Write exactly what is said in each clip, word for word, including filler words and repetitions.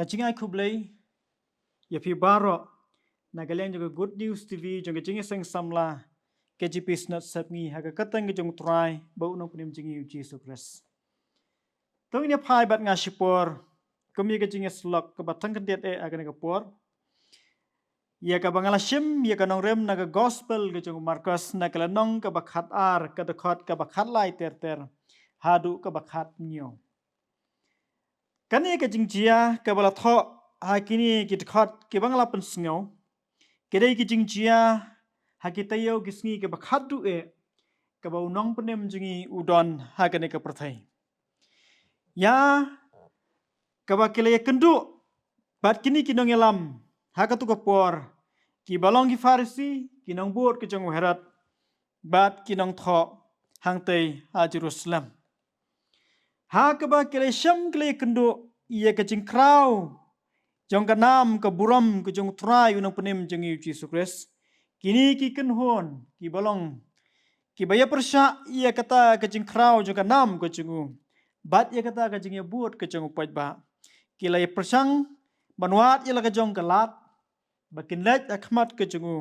Ka jingai khublei ïa phi baroh na ka liang jong ka Good News T V jong ka jingïaseng samla K J P Synod Sepngi ha ka kyrteng ka jong U Trai bad U Nongpynim jong ngi U Jisu Khrist. To ngin ïa phai bad nga shipor kum ïa ka jingïasyllok kaba tang khyndiat eh ha kane ka por, ïa kaba nga la shim ïa ka nongrim na ka Gospel ka jong u Markos, na ka lynnong kaba khatar, ka dkhot kaba khatlai ter ter haduh kaba khathynñiew. Kane ka jingjia kaba la thoh ha kine ki dkhot kiba nga la pynsngew, ka dei ka jingjia ha ki taïew ki sngi kaba khatduh eh kaba U Nongpynim jong ngi u don ha kane ka pyrthei. Ïa kaba ki la ïakynduh bad kine ki nongïalam ha katu ka por, kiba long ki Pharisi, ki nongbud ka jong u Herod bad ki nongthoh hangtei ha Jerusalem. Ha kaba ki la shem ki la ïakynduh ïa ka jingkhraw jong ka nam ka burom ka jong U Trai U Nongpynim jong ngi U Jisu Khrist, kine ki kynhun kiba long kiba ïapyrshah ïa kata ka jingkhraw jong ka nam ka jong u bad ïa kata ka jingïabud ka jong u paidbah, ki la ïapyrshang ban wad ïa la ka jong ka lad, ba kin leit ha khmat ka jong u,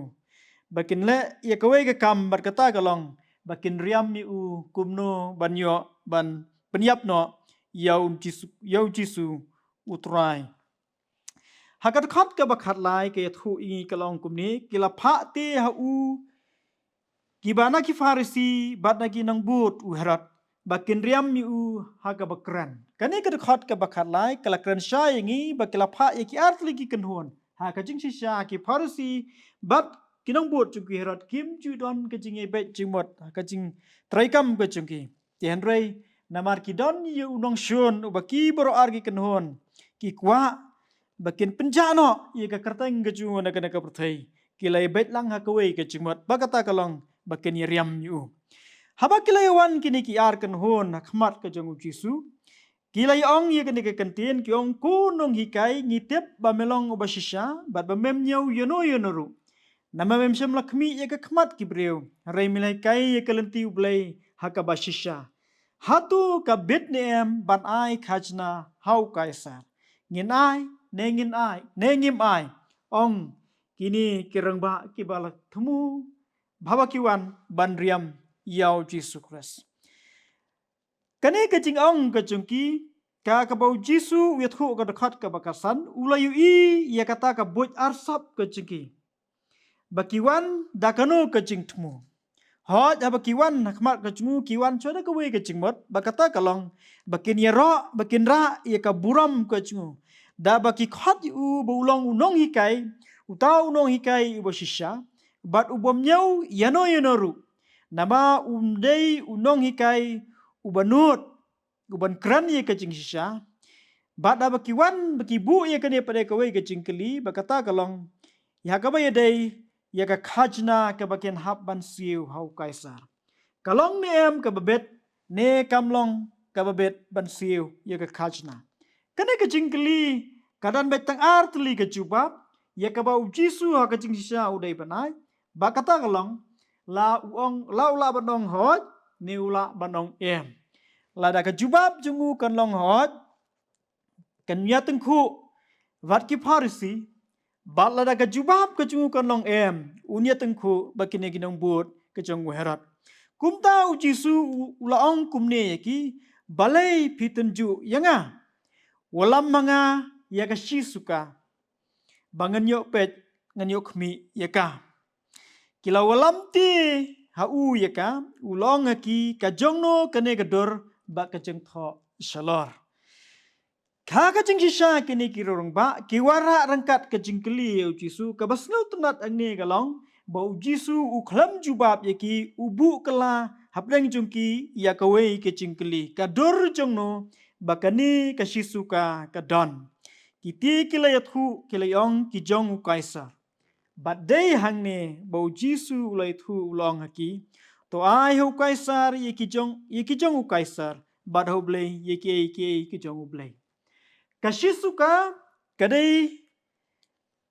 ba kin leh ïa kawei ka kam bad kata ka long ba kin riam ïa u kumno ban ïoh ban pynïap noh ïa U Jisu, ïa U Jisu U Trai. Ha ka dkhot kaba khatlai ka ïathuh ïa ngi ka long kumne, ki la phah te ha u kiba na ki Pharisi bad na ki nongbud u Herod ba kin riam ïa u ha kaba kren. Kane ka dkhot kaba khatlai ka la kren shai ïa ngi ba ki la phah ïa ki artylli ki kynhun ha ka jingshisha, ki Pharisi bad ki nongbud jong ki Herod kim ju don ka jingïabeit jingmut ha ka jingtrei kam ka jong ki. Te hynrei namar ki don ïa u nongshun uba ki baroh ar ki kynhun ki kwah ba kin pynjah noh ïa ka kyrteng ka jong u na kane ka pyrthei, ki la ïabeit lang ha kawei ka jingmut ba kata ka long ba kin ïariam ïa u. Haba ki la ïawan kine ki ar kynhun ha khmat ka jong U Jisu, ki la ïa ong ïa kane ka kyntien, ki ong, Ko Nonghikai, ngi tip ba me long uba shisha bad ba mem ñiew ïano ïano ruh. Namar mem shym la khmih ïa ka khmat ki briew, hynrei me la hikai ïa ka lynti U Blei ha kaba shisha. Hato ka bit ne em ban ai khajna ha u Kaisar? Ngin ai ne ngin ai ne ngim ai? Ong kine ki rangbah kiba la thmu haba ki wan ban riam ïa U Jisu Khrist. Kane ka jingong ka jong ki, ka kaba U Jisu u ïathuh ka dkhot kaba khatsan, u la ïohi ïa kata ka buit arsap ka jong ki. Ba ki wan da kano ka jingthmu? Hooid, haba ki wan ha khmat ka jong u, ki wan shuwa da kawei ka jingmut, ba kata ka long ba kin ïaroh, ba kin rah ïa ka burom ka jong u. Da ba ki khot ïa u ba u long u nonghikai, uta u nonghikai uba shisha bad u bym ñiew ïano ïano ruh. Namar um dei u nonghikai uba nud, uban kren ïa ka jingshisha. Bad da ba ki wan ba ki buh ïa kane pat ïa kawei ka jingkylli, ba kata ka long, ïa kaba ïadei ïa ka khajna kaba kin hap ban siew ha u Kaisar. Ka long ne em kaba bit, ne kam long kaba bit ban siew ïa ka khajna? Kane ka jingkylli ka don beit tang artylli ka jubab ïa kaba U Jisu ha ka jingshisha u dei ban ai. Ba kata ka long, la u ong, la u lah ban ong hooid, ne u lah ban ong em. Lada ka jubab jong u kan long hooid, kan ïatyngkhuh bad ki Pharisi, bad lada ka jubab ka jong u kan long em, un ïatyngkhuh bad kine ki nongbud ka jong u Herod. Kumta U Jisu u, u la ong kumne ïa ki, Balei phi tynjuh ïa nga? Wallam ma nga ïa ka shisuka, ba ngan ïoh peit, ngan ïoh khmih ïa ka. Ki la wallam te ha u ïa ka, u la ong ha ki, Ka jong no kane ka dur bad ka jingthoh shalor? Ha ka jingshisha kine ki rangbah ki wanrah ryngkat ka jingkylli ïa U Jisu. Kaba sngewtynnat hangne ka long ba U Jisu u khlem jubab ïa ki, u buh kylla hapdeng jong ki ïa kawei ka jingkylli, Ka dur jong no ba kane ka shisuka ka don? Kite ki la ïathuh, ki la ong, Ki jong u Kaisar. Bad dei hangne ba U Jisu u la ïathuh, u la ong ha ki, To ai ha u Kaisar ïa ki jong, ïa ki jong u Kaisar, bad ha U Blei ïa kiei kiei ki jong U Blei. Ka shisuka ka dei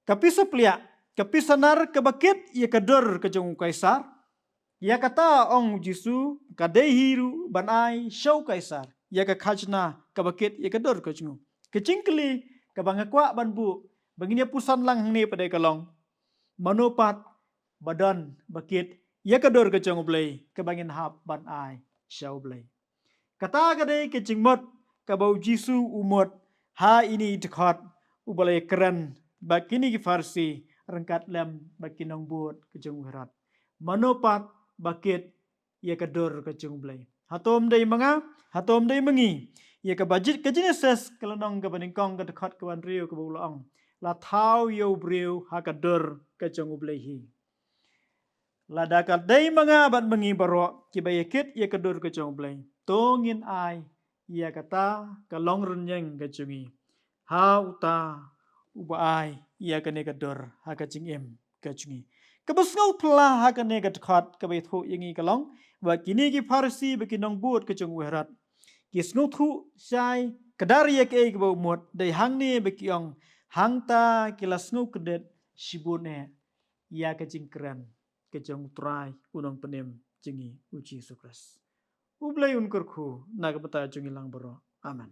ka pisa pliah, ka pisa nar kaba kit ïa ka dur ka jong u Kaisar. Ïa kata ong U Jisu, ka dei hi ruh ban ai sha u Kaisar ïa ka khajna kaba kit ïa ka dur ka jong u. Ka jingkylli kaba nga kwah ban buh ba ngin ïa puson lang hangne pat ka long: Mano pat ba don ba kit ïa ka dur ka jong U Blei, kaba ngin hap ban ai sha U Blei. Kata ka dei ka jingmut kaba U Jisu u mut ha ine i dkhot, uba la ïakren bad kine ki Pharisi ryngkat lem bad ki nongbud ka jong u Herod. Mano pat ba kit ïa ka dur ka jong U Blei? Hato ym dei ma nga? Hato ym dei ma ngi? Ïa kaba jit ka Genesis ka lynnong kaba nyngkong ka dkhot kaba hynriew kaba u la ong: La thaw ïa u briew ha ka dur ka jong U Blei hi. Lada ka dei ma nga bad ma ngi baroh kiba ïa kit ïa ka dur ka jong U Blei, to ngin ai ïa kata ka long rynïeng ka jong ngi ha uta uba ai ïa kane ka dur ha ka jingim ka jong ngi. Kaba sngewphylla ha kane ka dkhot kaba ïathuh ïa ngi ka long ba kine ki Pharisi bad ki nongbud ka jong u Herod ki sngewthuh shai kdar ïa kaei kaba u mut, dei hangne ba ki ong, hangta ki la sngew kyndit shibun eh ïa ka jingkren ka jong U Trai U Nongpynim jong ngi U Jisu Khrist. U Blei un kyrkhu na ka bynta jong ngi lang baroh. Amen.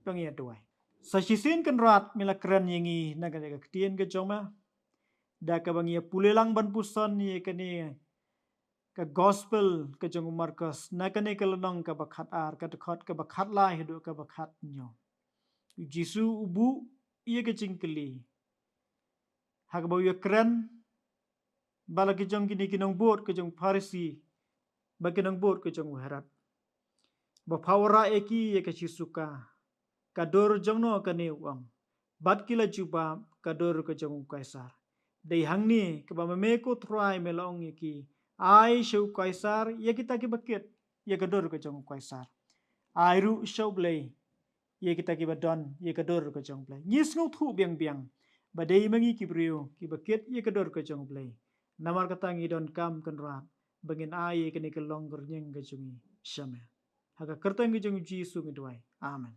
To ngin ïa duwai. Sa shisien Kynrad, me la kren ïa ngi na kane ka ktien ka jong me, da kaba ngi ïa pule lang ban puson ïa kane ka Gospel ka jong u Markos, na kane ka lynnong kaba khatar, ka dkhot kaba khatlai haduh kaba khathynñiew. U Jisu u buh ïa ka jingkylli ha kaba u ïakren bad la ki jong kine ki nongbud ka jong u Pharisi bad ki nongbud ka jong u Herod, ba pha wanrah ïa ki ïa ka shisuka. Ka dur jong no kane, u ong. Bad ki la jubab, ka dur ka jong u Kaisar. Dei hangne kaba ma me ko Trai me la ong ïa ki, ai sha u Kaisar ïa kita kiba kit ïa ka dur ka jong u Kaisar, ai ruh sha U Blei ïa kita kiba don ïa ka dur ka jong U Blei. Ngi sngewthuh biang biang ba dei ma ngi ki briew kiba kit ïa ka dur ka jong U Blei. Namar kata ngi donkam Kynrad ba ngin ai ïa kane ka long rynïeng ka jong ngi sha me. Ha ka kyrteng ka jong u Jisu ngi duwai. Amen.